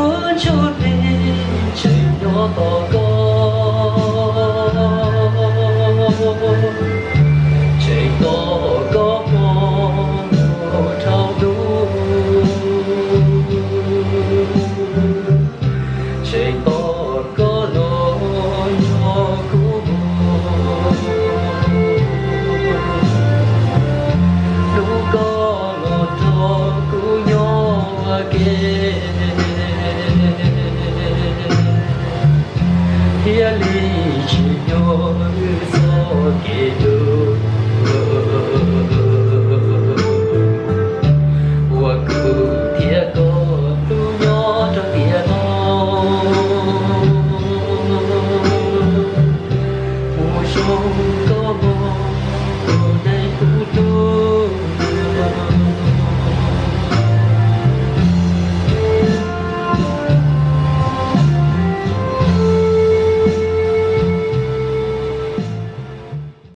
Ntsuj plig tseem nyob tos koj, tseem tos koj pom kuv dhau lub, tseem tos koj los nrog kuv mus, hnub koj los nrog kuv nyob ua ke. Thiaj li tsis nyob wb txoj kev hlub, uas kuv thiab koj hlub nyob rau tiam no, mus zoo koj mus.